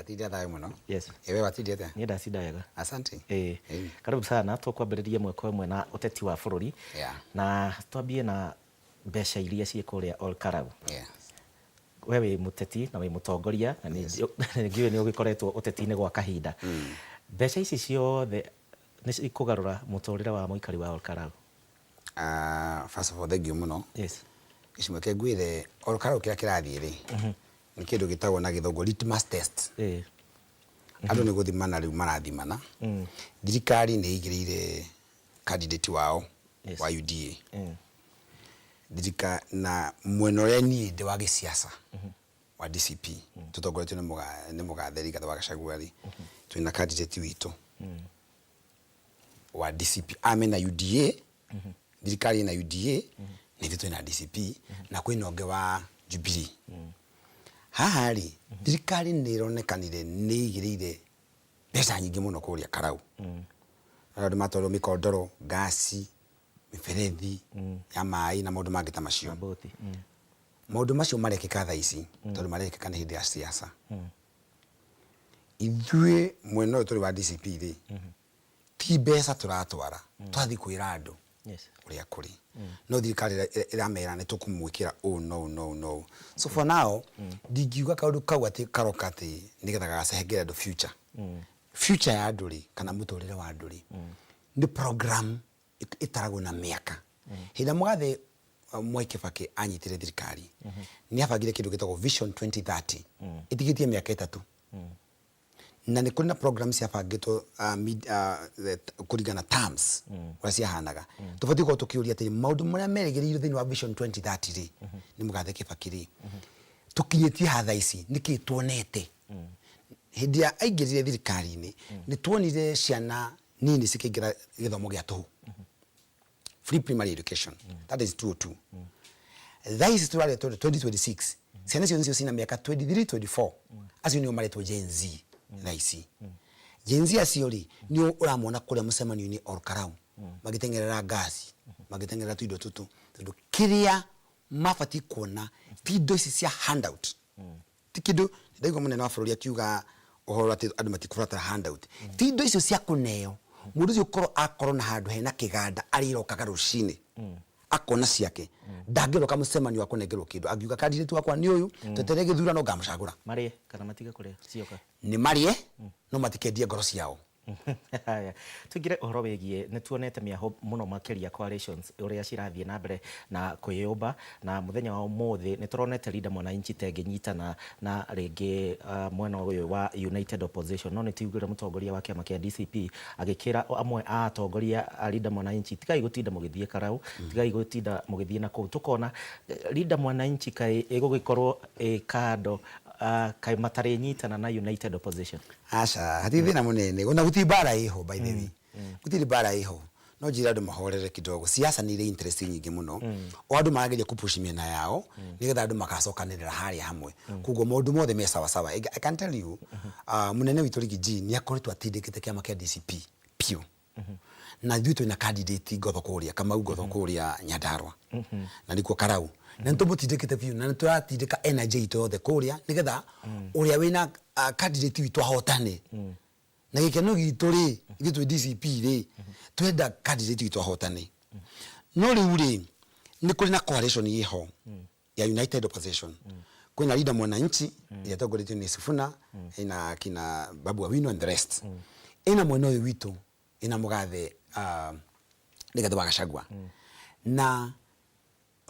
Ndatinda thayũ mũno. Yes. Ĩ we watinda atĩa? Niĩ ndacinda wega. Asante. Ĩĩ. Ĩĩ. Karibu sana, tũkwambĩrĩria ĩmwe kwa ĩmwe na ũteti wa bũrũri. Yeah. Na twambie na mbeca iria ciĩ kũrĩa Ol Kalou. Yeah. We wĩ mũteti na wĩ mũtongoria na nĩ ngĩũĩ nĩ ũgĩkoretwo ũteti-inĩ gwa kahinda. Mbeca ici ciothe nĩ cikũgarũra mũtũrĩre wa mũikari wa Ol Kalou? First of all, thank you mũno. Yes. Gĩcimo kĩa ngwĩre Ol Kalou kĩrĩa kĩrathiĩ rĩ, nĩ kĩndũ gĩtagwo na gĩthũngũ litmus test. Andũ nĩ gũthimana rĩu marathimana. Thirikari nĩ ĩigĩrĩire candidate wao wa UDA. Thirika na mwena ũrĩa niĩ ndĩ wa gĩsiasa wa DCP tũtongoretio nĩ mũga nĩ mũgathe Rigathĩ wa Gachagua rĩ, twĩna candidate witũ wa DCP a mena UDA, thirikari ĩna UDA na ithuĩ twĩna DCP na kwĩna ũngĩ wa Jubilee. Haha rĩ, thirikari nĩ ĩronekanire nĩ ĩigĩrĩire mbeca nyingĩ mũno kũrĩa Karau. Andũ matwarwo mĩkondoro, ngasi, mĩberethi ya maĩ na maũndũ mangĩ ta macio. Na mbũti. Maũndũ macio marekĩka thaa ici tondũ marekĩka nĩ hĩndĩ ya siasa. Ithuĩ mwena ũyũ tũrĩ wa DCP rĩ, ti mbeca tũratwara, tũrathiĩ kwĩra andũ ũrĩa kũrĩ. No thirikari ĩramera nĩ tũkũmwĩkĩra ũũ na ũũ na ũũ na ũũ. So for now, ndingiuga kaũndũ kau atĩ karoka atĩ nĩgetha gagacehengere andũ future. Future ya andũ rĩ, kana mũtũrĩre wa andũ rĩ, nĩ program ĩtaragwo na mĩaka. Hĩndĩ ĩrĩa mũgathe Mwai Kibaki anyitire thirikari, nĩ abangire kĩndũ gĩtagwo Vision 2030, ĩtigĩtie mĩaka 3. Na nĩ kũrĩ na program ciabangĩtwo kũringana terms ũrĩa ciahanaga. Tũbatiĩ gũkorwo tũkĩũria atĩrĩ, maũndũ marĩa merĩgĩrĩirwo thĩinĩ wa Vision 2030 rĩ, nĩ mũgathe Kibaki rĩ, tũkinyĩtie ha thaa ici, nĩkĩ tuonete? Hĩndĩ ĩrĩa aingĩrire thirikari-inĩ, nĩ tuonire ciana nini cikĩingĩra gĩthomo gĩa tũhũ. Free primary education. That is 202. Thaa ici tũraria tondũ 2026, ciana icio nĩcio ciĩna mĩaka 23, 24. Acio nĩo maretwo Gen Z thaa ici. Gen Z acio rĩ, nĩo ũramona kũrĩa mũcemanio-inĩ Ol Kalou, magĩteng'erera ngasi, magĩteng'erera tũindo tũtũ, tondũ kĩrĩa mabatiĩ kuona ti indo ici cia handout. Ti kĩndũ, ndaigua mũnene wa bũrũri akiuga ũhoro atĩ andũ matikũbatara handout. Ti indo icio cia kũneo, mũndũ ũcio korwo akorwo na handũ hena kĩganda arĩrokaga rũcinĩ, akona ciake, ndangĩroka mũcemanio wa kũnengerwo kĩndũ. Angiuga candidate wakwa nĩ ũyũ, tweterere gĩthurano ngamũcagũra. Marĩe kana matige kũrĩa cioka? Nĩ marĩe, no matikendie ngoro ciao. Haya, tũingĩre ũhoro wĩgiĩ nĩ tuonete mĩaho mũno makĩria coalitions ũrĩa cirathiĩ na mbere na kwĩyũmba, na mũthenya wa ũmũthĩ nĩ tũronete Linda Mwananchi ta ĩngĩnyitana na rĩngĩ mwena ũyũ wa United Opposition, no nĩ tũiguire mũtongoria wa kĩama kĩa DCP agĩkĩra amwe a atongoria a Linda Mwananchi tigai gũtinda mũgĩthiĩ Karau, tigai gũtinda mũgĩthiĩ na kũu. Tũkona Linda Mwananchi kaĩ ĩgũgĩkorwo ĩ kando, kaĩ matarĩnyitana na United Opposition? Aca, hatirĩ thĩna mũnene. Ona gũtirĩ mbara ĩho by the way. Gũtirĩ mbara ĩho. No njĩre andũ mahorere kidogo. Siasa nĩ irĩ interest nyingĩ mũno. O andũ marageria kũ push mĩena yao nĩgetha andũ magacokanĩrĩra harĩa hamwe. Koguo maũndũ mothe me sawa sawa. I can tell you, mũnene witũ Riggy G nĩ akoretwo atindĩkĩte kĩama kĩa DCP biũ. Na ithuĩ twĩna candidate Ngotho kũrĩa, Kamau Ngotho kũrĩa Nyandarua. Na nĩkuo Karau. Na nĩ tũmũtindĩkĩte biũ na nĩ tũratindĩka energy itũ yothe kũrĩa nĩgetha ũrĩa wĩna candidate witũ ahotane. Na gĩkeno gitũ rĩ, ithuĩ twĩ DCP rĩ, twenda candidate witũ ahotane. No rĩu rĩ, nĩ kũrĩ na coalition ĩho ya United Opposition. Kwĩna Linda Mwananchi ĩrĩa ĩtongoretio nĩ Sifuna, ĩna kina Babu Owino and the rest. Ĩna mwena ũyũ witũ ĩna mũgathe Rigathĩ wa Gachagua. Na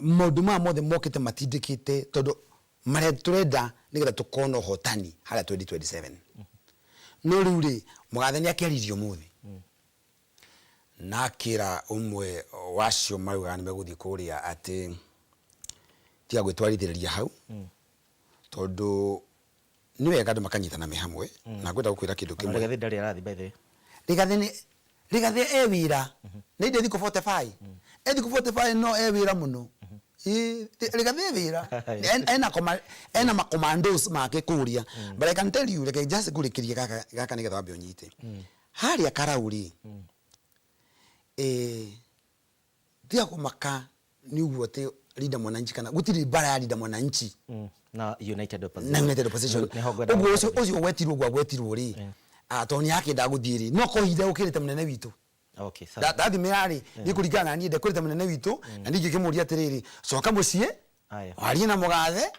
maũndũ maya mothe mokĩte matindĩkĩte tondũ marĩa tũrenda nĩgetha tũkorwo na ũhotani harĩa 2027. No rĩu rĩ, mũgathe nĩ akĩaririe ũmũthĩ na akĩra ũmwe wacio maraugaga nĩ megũthiĩ kũrĩa atĩ tiga gwĩtwarithĩrĩria hau tondũ nĩ wega andũ makanyitana me hamwe na ngwenda gũkwĩra kĩndũ Ona kĩmwe. Rigathĩ ndarĩ arathiĩ by the way. Rigathĩ nĩ Rigathĩ e wĩra nĩ inde thikũ 45 e thikũ 45 no e wĩra mũno. Ĩĩ Rigathĩ e wĩra ena ena ma commandos make kũrĩa, but I can tell you, reke just ngũrĩkĩrie gaka gaka nĩgetha wambe ũnyite harĩa Karau rĩ, tiga kũmaka nĩ ũguo atĩ Linda Mwananchi kana gũtirĩ mbara ya Linda Mwananchi na United Opposition. Na United Opposition. Nĩho ngwenda ũguo ũcio gũtarĩria. Ũcio ũgwetirwo ũguo agwetirwo rĩ, tondũ nĩ akĩendaga gũthiĩ rĩ, no kohithe ũkĩrĩte mũnene witũ. Okay, sawa. Ndathimĩra rĩ, niĩ kũringana na niĩ ndekũrĩte mũnene witũ, na niĩ ngĩkĩmũria atĩrĩrĩ, coka mũciĩ, Aya. warie na mũgathe,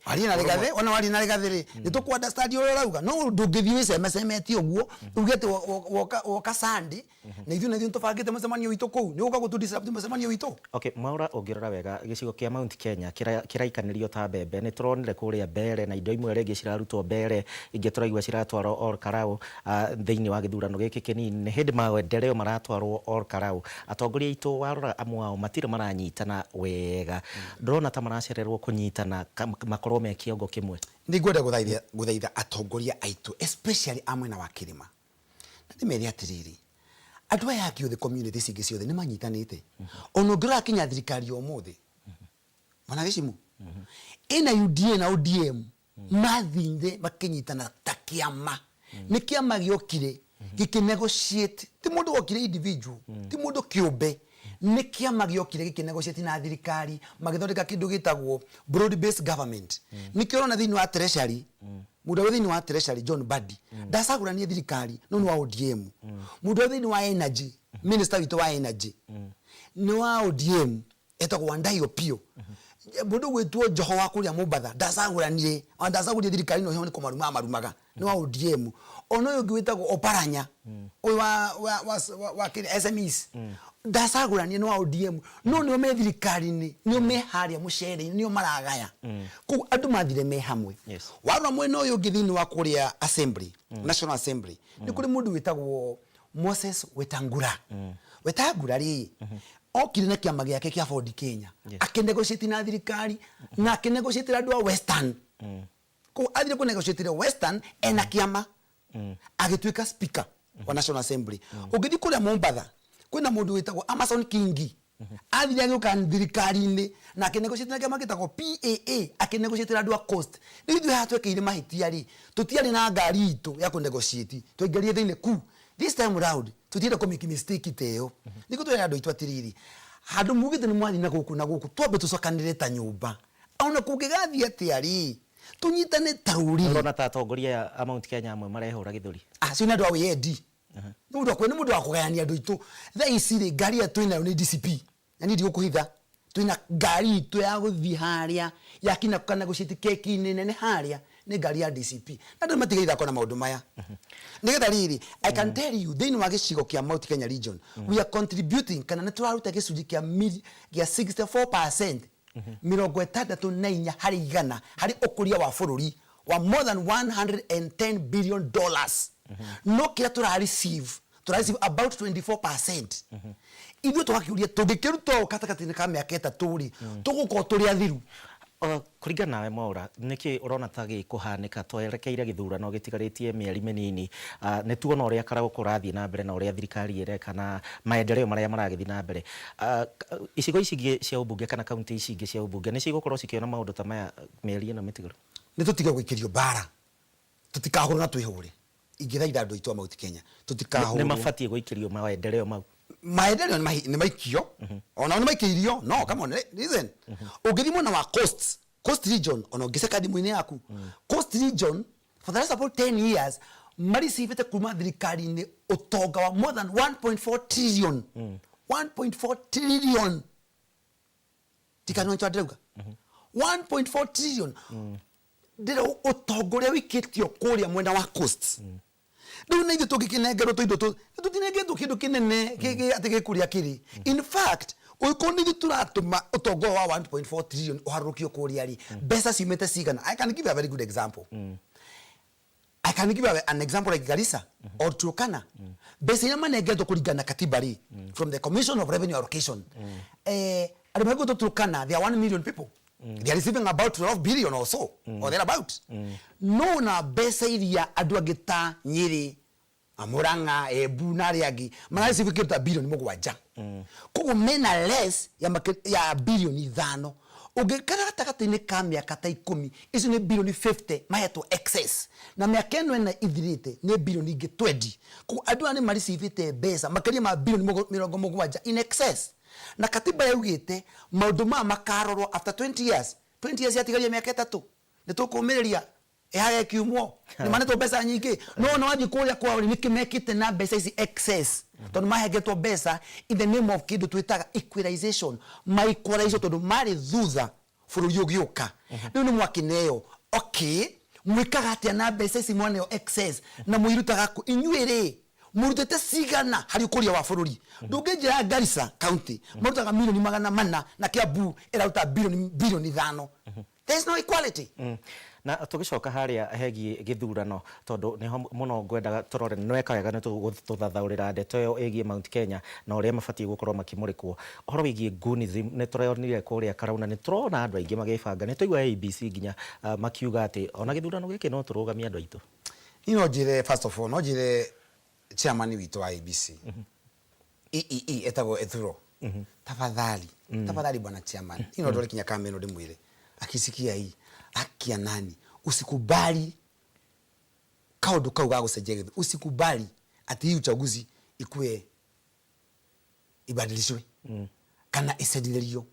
warie na Rĩgathĩ. Ona warie na Rĩgathĩ rĩ, nĩ tũkũ understand ũrĩa ũrauga, no ndũngĩthiĩ wĩcemecemetie ũguo uge atĩ woka Sunday na ithuĩ nĩtũbangĩte mũcemanio witũ kũu, nĩ ũgũka gũtũ disrupt mũcemanio witũ. Okay, Mwaura, ũngĩrora wega gĩcigo kĩa Mount Kenya kĩraikanĩrio ta mbembe. Nĩ tũronire kũrĩa mbere na indo imwe rĩngĩ cirarutwo mbere, ingĩ tũraigua ciratwarwo Ol Kalou. Thĩinĩ wa gĩthurano gĩkĩ kĩnini nĩ hĩndĩ maendeleo maratwarwo Ol Kalou. Atongoria aitũ, warora amwe ao matirĩ maranyitana wega. Ndũrona ta maracererwo kũnyitana makorwo me kĩongo kĩmwe? Nĩ ngwenda gũthaitha atongoria aitũ, especially a mwena wa kĩrĩma, na ndĩmere atĩrĩrĩ, andũ aya angĩ othe, community ici ingĩ ciothe nĩ manyitanĩte. Ona ũngĩrora kinya thirikari ya ũmũthĩ, bwana Gĩcimu, ĩna UDA na ODM mathire makĩnyitana ta kĩama. Nĩ kĩama gĩokire gĩkĩnegotiate, ti mũndũ wokire individual, ti mũndũ kĩũmbe, nĩ kĩama gĩokire gĩkĩnegotiate na thirikari, magĩthondeka kĩndũ gĩtagwo broad based government. Nĩkĩo ũrona thĩinĩ wa Treasury, mũndũ ũrĩa thĩinĩ wa Treasury, John Mbadi, ndacagũranie thirikari, no nĩ wa ODM. Mũndũ ũrĩa thĩinĩ wa Energy, minister witũ wa Energy, nĩ wa ODM, etagwo Wandayi Opiyo. Mũndũ gwĩtwo Joho wa kũrĩa Mombatha ndacagũranire, ona ndacagũrire thirikari, no nĩ kũmaruma marumaga, nĩ wa ODM. Ona ũyũ ũngĩ wĩtagwo Oparanya, ũyũ wa kĩrĩa SMEs, ndacagũrania, nĩ wa ODM, no nĩo me thirikari-inĩ, nĩo me harĩa mũcere-inĩ, nĩo maragaya. Koguo andũ mathire me hamwe. Warora mwena ũyũ ũngĩ, thĩinĩ wa kũrĩa assembly, National Assembly, nĩ kũrĩ mũndũ wĩtagwo Moses Wetangula. Wetangula rĩ, okire na kĩama gĩake kĩa Ford Kenya, akĩnegotiate na thirikari na akĩnegotiate andũ a Western. Koguo athire kũnegotiate Western ena kĩama, agĩtuĩka speaker wa National Assembly. Ũngĩthiĩ kũrĩa Mombatha, kwĩna mũndũ wĩtagwo Amason Kingi, athire agĩũka thirikari-inĩ na akĩnegotiate na kĩama gĩtagwo PAA, akĩnegotiate andũ a Coast. Rĩu ithuĩ haha twekĩire mahĩtia rĩ, tũtiarĩ na ngari itũ ya kũnegotiate, twaingĩrire thĩinĩ ku. This time round tũtienda kũ make mistake ta ĩyo. Nĩguo twĩre andũ aitũ atĩrĩrĩ, handũ mugĩte nĩ mwathiĩ na gũkũ na gũkũ, twambe tũcokanĩrĩre ta nyũmba, ona kũngĩgathiĩ atĩa rĩ, tũnyitane ta rũrĩrĩ. Ũrona ta atongoria aya a Mount Kenya amwe marehũra gĩthũri? Acio nĩ andũ a wĩyendi, nĩ mũndũ wa kũgayania andũ aitũ. Thaa ici rĩ, ngari ĩrĩa twĩnayo nĩ DCP, na niĩ ndigũkũhitha, twĩna ngari itũ ya gũthiĩ harĩa yakinya kana gũciti keki-inĩ nene harĩa, nĩ ngari ya DCP, na andũ nĩ matige ithako na maũndũ maya nĩgetha rĩrĩ. I can tell you, thĩinĩ wa gĩcigo kĩa Mount Kenya region, we are contributing, kana nĩ tũraruta gĩcunjĩ kĩa 64%, 64% harĩ ũkũria wa bũrũri wa more than $110 billion, no kĩrĩa tũra receive, tũra receive about 24%. Ithuĩ tũgakĩũria, tũngĩkĩruta ũũ gatagatĩ-inĩ ka mĩaka 3 rĩ, tũgũkorwo tũrĩ athiru. Kũringana nawe Mwaura, nĩkĩ ũrona ta gĩkũhanĩka twerekeire gĩthurano gĩtigarĩtie mĩeri mĩnini? Nĩ tuona ũrĩa karaũ kũrathiĩ na mbere na ũrĩa thirikari ĩreka na maendeleo marĩa maragĩthiĩ na mbere. Icigo ici ingĩ cia ũmbunge kana kaunti ici ingĩ cia ũmbunge nĩ cigũkorwo cikĩona maũndũ ta maya mĩeri ĩno mĩtigaru? Nĩ tũtige gwĩkĩrio mbara, tũtikahũrwo na twĩhũre. Ingĩthaitha andũ aitũ a Mount Kenya, nĩ tũtikahũrwo. Mabatiĩ gũikĩrio maendeleo mau? Maendeleo nĩ maikio, onao nĩ maikĩirio. No come on, listen, ũngĩthiĩ mwena wa Coast region, ona ũngĩceka thimũ-inĩ yaku, Coast region for the last about 10 years marecivĩte kuma thirikari-inĩ ũtonga wa more than 1.4 trillion, 1.4 trillion. Tikano nĩtwa ndĩrauga 1.4 trillion, ndĩra ũtonga ũrĩa wĩikĩtio kũrĩa mwena wa Coast. Rĩu na ithuĩ tũngĩkĩnengerwo tũindo tũtinengetwo kĩndũ kĩnene atĩ gĩkũrĩa kĩrĩ. In fact, ũngĩkorwo nĩ ithuĩ tũratũma ũtonga ũyũ wa 1.4 trillion ũharũrũkio kũrĩa rĩ, mbeca ciumĩte cigana? I can give you a very good example. I can give you an example like Garissa or Turkana. Mbeca iria manengetwo kũringana na katiba rĩ, from the Commission of Revenue Allocation, andũ megũtwo Turkana, they are 1 million people. They are receiving about 12 billion or so, or thereabout. No na mbeca iria andũ angĩ ta Nyĩrĩ, Murang'a, Embu na arĩa angĩ marareceive kĩndũ ta bilioni 7. Koguo mena less ya bilioni 5. Ũngĩkara gatagatĩ-inĩ ka mĩaka ta 10, icio nĩ bilioni 50 mahetwo excess, na mĩaka ĩno ĩna ithirĩte nĩ bilioni ingĩ 20. Koguo andũ aya nĩ marecivĩte mbeca makĩria ma bilioni 70 in excess. Na katiba yaugĩte maũndũ maya makarorwo after 20 years. 20 years yatigaria mĩaka 3, nĩ tũkũmĩrĩria ĩhaga ĩkiumwo nĩ manetwo mbeca nyingĩ. No ona wathiĩ kũrĩa kwao rĩ, nĩkĩ mekĩte na mbeca ici excess? Tondũ mahengetwo mbeca in the name of kĩndũ twĩtaga equalization, ma equalize tondũ marĩ thutha bũrũri ũgĩũka. Rĩu nĩ mwakĩneo, okay, mwĩkaga atĩa na mbeca ici mwaneo excess, na mũirutaga kũ? Inyuĩ rĩ, mũrutĩte cigana harĩ ũkũria wa bũrũri? Ndũngĩnjĩra Garissa County marutaga mirioni 400 na Kiambu ĩraruta 5 birioni. There is no equality. Na tũgĩcoka harĩa hegiĩ gĩthurano, tondũ nĩho mũno ngwendaga tũrore, nĩ weka wega nĩ tũthathaũrĩra ndeto ĩyo ĩgiĩ Mount Kenya na ũrĩa mabatiĩ gũkorwo makĩmũrĩkwo. Ũhoro wĩgiĩ Goonism, nĩ tũronire kũrĩa Karauna, nĩ tũrona andũ aingĩ magĩbanga, nĩ twaigua IEBC nginya makiuga atĩ ona gĩthurano gĩkĩ no tũrũgamie andũ aitũ. Niĩ no njĩre, first of all, no njĩre chairman witũ wa IEBC, EEE, etagwo Ethuro, tafadhali, tafadhali bwana chairman, niĩ no ndore kinya kameno ndĩmwĩre akisikia hii, haki ya nani, usikubali kaundu kau ga gũcenjia gĩthu, usikubali ati hii uchaguzi ikue ibadilishwe kana ĩcenjerio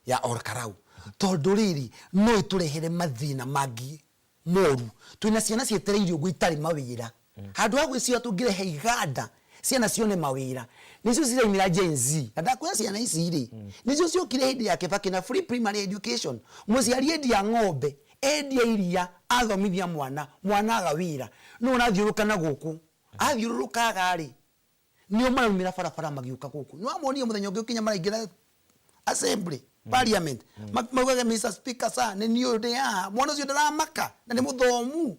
ya Ol Kalou, tondũ rĩrĩ no ĩtũrehere mathĩna mangĩ moru. Twĩna ciana cietereire ũguo itarĩ mawĩra. Handũ ha gwĩciria tũngĩrehe iganda ciana cione mawĩra, nĩcio ciraumĩra Gen Z. Na ndakwĩra ciana ici rĩ, nĩcio ciokire hĩndĩ ya Kibaki na free primary education. Mũciari endia ng'ombe, endia iria, athomithia mwana, mwana aga wĩra. No ũrathiũrũrũka na gũkũ, athiũrũrũkaga rĩ, nĩo maraumĩra barabara magĩũka gũkũ. Nĩ wamonire mũthenya ũngĩ ũkinya maraingĩra assembly, parliament, maugaga, "Mr Speaker sir, nĩ niĩ ũyũ ndĩ haha." Mwana ũcio ndaramaka na nĩ mũthomu,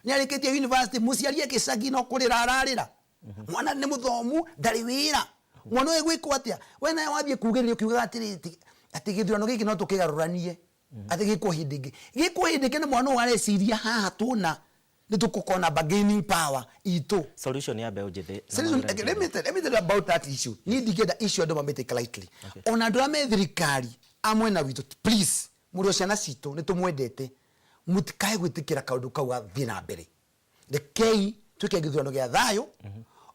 nĩ arĩkĩtie university. Mũciari e gĩcagi no kũrĩra ararĩra, mwana nĩ mũthomu, ndarĩ wĩra. Mwana ũyũ gwĩkwo atĩa? We nawe wathiĩ kugĩrĩria ũkiugaga atĩrĩ atĩ gĩthurano gĩkĩ no tũkĩgarũranie, atĩ gĩkwo hĩndĩ ĩngĩ, gĩkwo hĩndĩ ĩngĩ, na mwana ũyũ areciria haha tũna nĩ tũgũkorwo na bargaining power itũ. Solution ya mbeũ njĩthĩ na Solution, mawĩra okay, nĩ let me tell you about that issue. Niĩ ndingĩenda issue andũ mamĩtake lightly. Ona andũ arĩa me thirikari a mwena witũ, please, mũrĩ o ciana citũ, nĩ tũmwendete, mũtikae gwĩtĩkĩra kaũndũ kau gathiĩ na mbere. Rekei twĩke gĩthurano gĩa thayũ.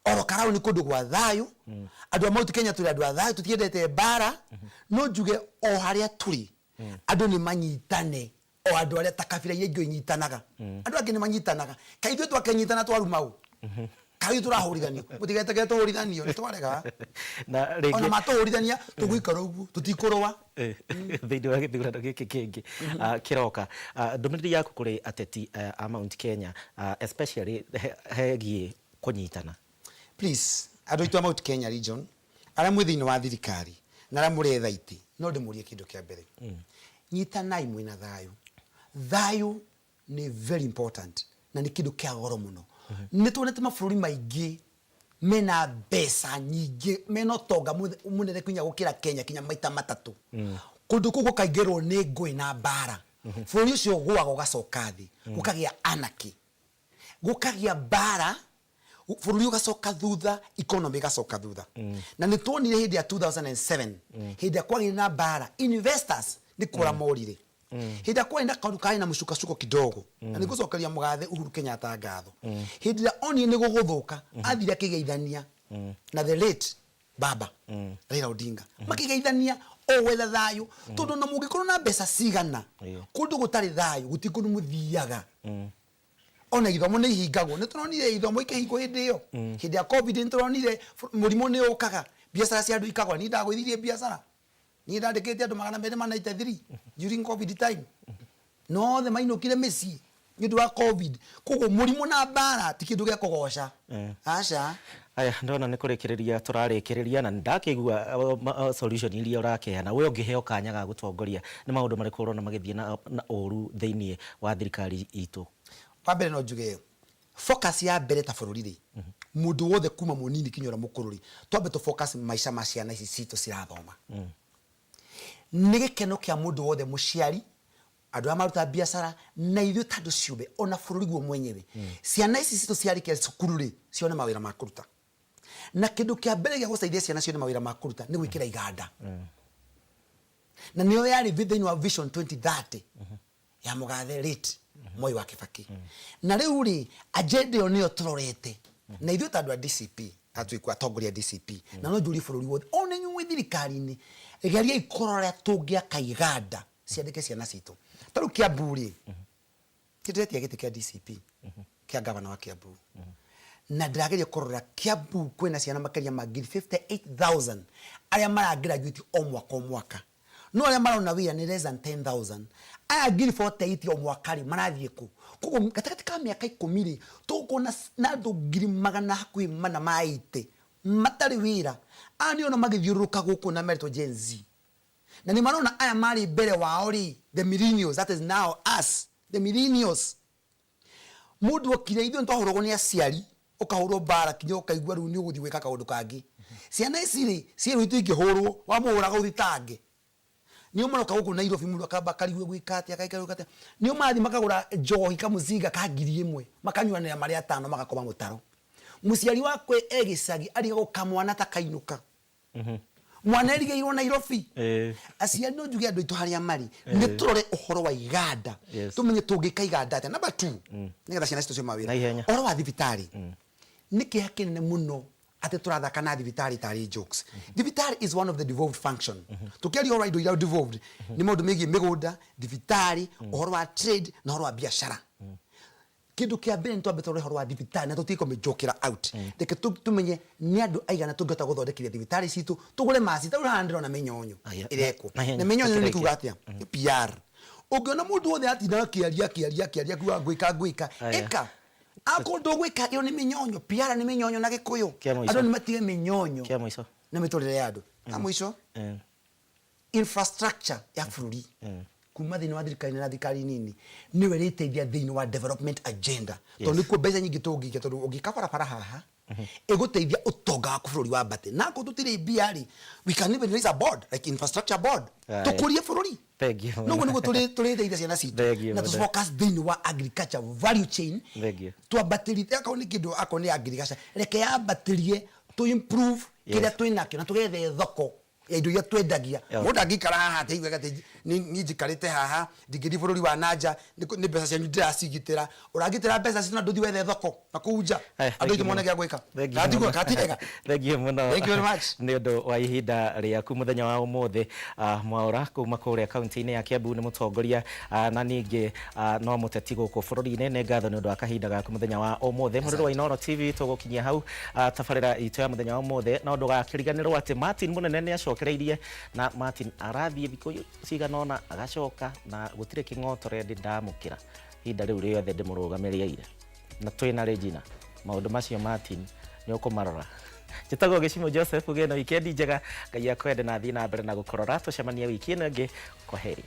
Ol Kalou nĩ kũndũ gwa thayũ. Andũ a Mount Kenya tũrĩ andũ a thayũ, tũtiendete mbara. No njuge o harĩa tũrĩ, andũ nĩ manyitane, o andũ arĩa ta kabira iria ingĩ inyitanaga. Andũ angĩ nĩ manyitanaga, kaĩ ithuĩ twakĩnyitana twaruma ũ? Kaĩ ithuĩ tũrahũrithanio? Mũtigetegere tũhũrithanio, nĩ twarega. Na ona rĩngĩ matũhũrithania tũgũikara ũguo, tũtikũrũa. Thĩinĩ wa gĩthurano gĩkĩ kĩngĩ kĩroka, ndũmĩrĩri yaku kũrĩ ateti a Mount Kenya, especially hegiĩ kũnyitana? Please, andũ aitũ a Mount Kenya region arĩa mwĩ thĩinĩ wa thirikari na arĩa mũretha itĩ, no ndĩmũrie kĩndũ kĩa mbere: nyitanai mwĩna thayũ. Thayũ nĩ very important na nĩ kĩndũ kĩa goro mũno. Nĩ tuonete mabũrũri maingĩ mena mbeca nyingĩ, mena ũtonga mũnene kinya gũkĩra Kenya kinya maita 3, kũndũ kũu gũkaingĩrwo nĩ ngũĩ na mbara, bũrũri ũcio ũgũaga ũgacoka thĩ, gũkagĩa anarchy, gũkagĩa mbara, bũrũri ũgacoka thutha, economy ĩgacoka thutha. Na nĩ tuonire hĩndĩ ya 2007, hĩndĩ ya kwagĩire na mbara, investors nĩ kũra morire. Hĩndĩ ĩrĩa kwarĩ na kaũndũ karĩ na mũcukacuko kidogo, na nĩ ngũcokeria mũgathe Uhuru Kenyatta ngatho, hĩndĩ ĩrĩa onire nĩ gũgũthũka, athire akĩgeithania na the late baba Raila Odinga, makĩgeithania o gwetha thayũ, tondũ ona mũngĩkorwo na mbeca cigana, kũndũ gũtarĩ thayũ gũtirĩ kũndũ mũthiaga. Ona ithomo nĩ ihingagwo, nĩ tũronire ithomo ikĩhingwo hĩndĩ ĩyo, hĩndĩ ya COVID nĩ tũronire mũrimũ nĩ ũkaga, biacara cia andũ ikagwa. Niĩ ndagũithirie biacara, niĩ ndandĩkĩte andũ 293 during COVID time, no othe mainũkire mĩciĩ nĩ ũndũ wa COVID. Koguo mũrimũ na mbara ti kĩndũ gĩa kũgoca, aca. Aya, ndona nĩ kũrĩkĩrĩria tũrarĩkĩrĩria, na nĩndakĩigua solution iria ũrakĩheana. We ũngĩheo kanya ga gũtongoria, nĩ maũndũ marĩkũ ũrona magĩthiĩ na ũru thĩinĩ wa thirikari itũ? Wa mbere, no njuge focus ya mbere ta bũrũri rĩ, mũndũ wothe kuma mũnini kinya ũrĩa mũkũrũ rĩ, twambe tũ focus maica ma ciana ici citũ cirathoma. Nĩ gĩkeno kĩa mũndũ wothe, mũciari, andũ arĩa maruta biacara, na ithuĩ ta andũ ciũmbe, ona bũrũri guo mwenyewe, ciana ici citũ ciarĩkia cukuru rĩ, cione mawĩra ma kũruta. Na kĩndũ kĩa mbere gĩa gũteithia ciana cione mawĩra ma kũruta nĩ gwĩkĩra iganda, na nĩyo yarĩ thĩinĩ wa Vision 2030 ya mũgathe late Moi wa Kibaki. Na rĩu rĩ, agenda ĩyo nĩyo tũrorete, na ithuĩ ta andũ a DCP. Atuĩkwo atongoria DCP na no njũrie bũrũri wothe, ona inyuĩ mwĩ thirikari-inĩ, geriai kũrora ũrĩa tũngĩaka iganda ciandĩke ciana citũ. Ta rĩu Kiambu rĩ, nĩ ndĩretia gĩtĩ kĩa DCP kĩa gavana wa Kiambu, na ndĩrageria kũrora Kiambu kwĩna ciana makĩria ma 58,000 arĩa maragraduate o mwaka o mwaka, no arĩa marona wĩra nĩ less than 10,000. Aya 48,000 o mwaka rĩ, marathiĩ kũ? Koguo gatagatĩ ka mĩaka 10 rĩ, tũgũkorwo na andũ 480,000 ma 80 matarĩ wĩra. Aya nĩ ona magĩthiũrũrũka gũkũ na meretwo Gen Z, na nĩ marona aya marĩ mbere wao rĩ, the millennials, that is now us, the millennials. Mũndũ okire, ithuĩ nĩtwahũragwo nĩ aciari, ũkahũrwo mbara kinya ũkaigua rĩu nĩ ũgũthiĩ gwĩka kaũndũ kangĩ. Ciana ici rĩ, ciĩrwo itingĩhũrwo, wamũhũraga ũthitange. Nĩo maroka gũkũ Nairobi, mũndũ akamba akarigwo gwĩka atĩa, akaikara gwĩka atĩa. Nĩo marathiĩ makagũra njohi kamũcinga ka 1000, makanyuanĩra marĩ atano, magakoma mũtaro. Mũciari wakwa e gĩcagi arigagwo kamwana ta kainũka. Mwana erigĩirwo Nairobi. Aciari, no njuge andũ aitũ harĩa marĩ, nĩ tũrore ũhoro wa iganda, tũmenye tũngĩka iganda atĩa. Number two, nĩgetha ciana citũ cioma wĩra. Na ihenya. Ũhoro wa thibitarĩ, nĩ kĩeha kĩnene mũno atĩ tũrathaka na thibitarĩ tarĩ jokes. Thibitarĩ is one of the devolved function. Tũkĩaria ũhoro wa indo iria devolved, nĩ maũndũ megiĩ mĩgũnda, thibitarĩ, ũhoro wa trade na ũhoro wa biacara. Kĩndũ kĩa mbere, nĩ twambe tũrore ũhoro wa thibitarĩ na tũtige kũmĩjokera out. Reke tũmenye nĩ andũ aigana tũngĩhota gũthondekithia thibitarĩ citũ, tũgũre macini. Ta rĩu haha ndĩrona mĩnyonyo Aya, ĩrekwo na ihenya, na mĩnyonyo nĩ tũkĩrĩkia. kuga atĩa? Nĩ PR. Ũngĩona mũndũ wothe atinda akĩaria, akĩaria, akĩaria, akiuga ngwĩka, ngwĩka, Aya. ĩka. Akorwo ndũgwĩka, ĩyo nĩ mĩnyonyo. PR nĩ mĩnyonyo na Gĩkũyũ. Kĩa mũico. Andũ nĩ matige mĩnyonyo Kĩa mũico. Na mĩtũrĩre ya andũ. Na mũico, infrastructure ya bũrũri kuma thĩinĩ wa thirikari na thirikari nini nĩwe ĩrĩteithia thĩinĩ wa development agenda, tondũ nĩkuo mbeca nyingĩ tũngĩikia, tondũ ũngĩka barabara haha, ĩgũteithia ũtonga waku bũrũri wambate. Na akorwo tũtirĩ mbia rĩ, we can even raise a board like infrastructure board, tũkũrie bũrũri. Thank you. Noguo nĩguo tũrĩteithia ciana citũ Thank you na mũno. tũ focus thĩinĩ wa agriculture value chain. Thank you. Twambatĩrie, akorwo nĩ kĩndũ, akorwo nĩ agriculture, reke yambatĩrie, tũ improve kĩrĩa twĩnakĩo na tũgethe thoko ya indo iria twendagia. Mũndũ angĩikara haha atĩ aiguaga atĩ niĩ njikarĩte haha, ndingĩthiĩ bũrũri wa nanja, nĩ mbeca cianyu ndĩracigitĩra. Ũragitĩra mbeca citũ na ndũthiĩ wethe thoko na kũu nja Aya, andũ thank aitũ you mone mũno. gĩa gwĩka. Thank you Katigwo mũno. katirega. Thank you mũno. Thank you very much. Nĩ ũndũ wa ihinda rĩaku mũthenya wa ũmũthĩ. Mwaũra kuma kũrĩa kaunti-inĩ ya Kiambu, nĩ mũtongoria na ningĩ no mũteti gũkũ bũrũri-inĩ. Nĩ ngatho nĩ ũndũ wa kahinda gaku mũthenya wa ũmũthĩ. Mũrĩrĩ wa Inooro TV, tũgũkinyia hau tabarĩra itũ ya mũthenya wa ũmũthĩ, no ndũgakĩriganĩrwo atĩ Martin Mũnene nĩ acokereirie, na Martin arathiĩ thikũ cigana ũna agacoka, na gũtirĩ kĩng'otore ndĩ ndamũkĩra ihinda rĩu rĩothe ndĩmũrũgamĩrĩire na twĩna Regina. Maũndũ macio, Martin, nĩ ũkũmarora. Njĩtagwo Gĩcimo Joseph. Ũgĩe na wikendi njega. Ngai akwende na athiĩ na mbere na gũkũrora. Tũcemanie wiki ĩno ĩngĩ. Kwa heri.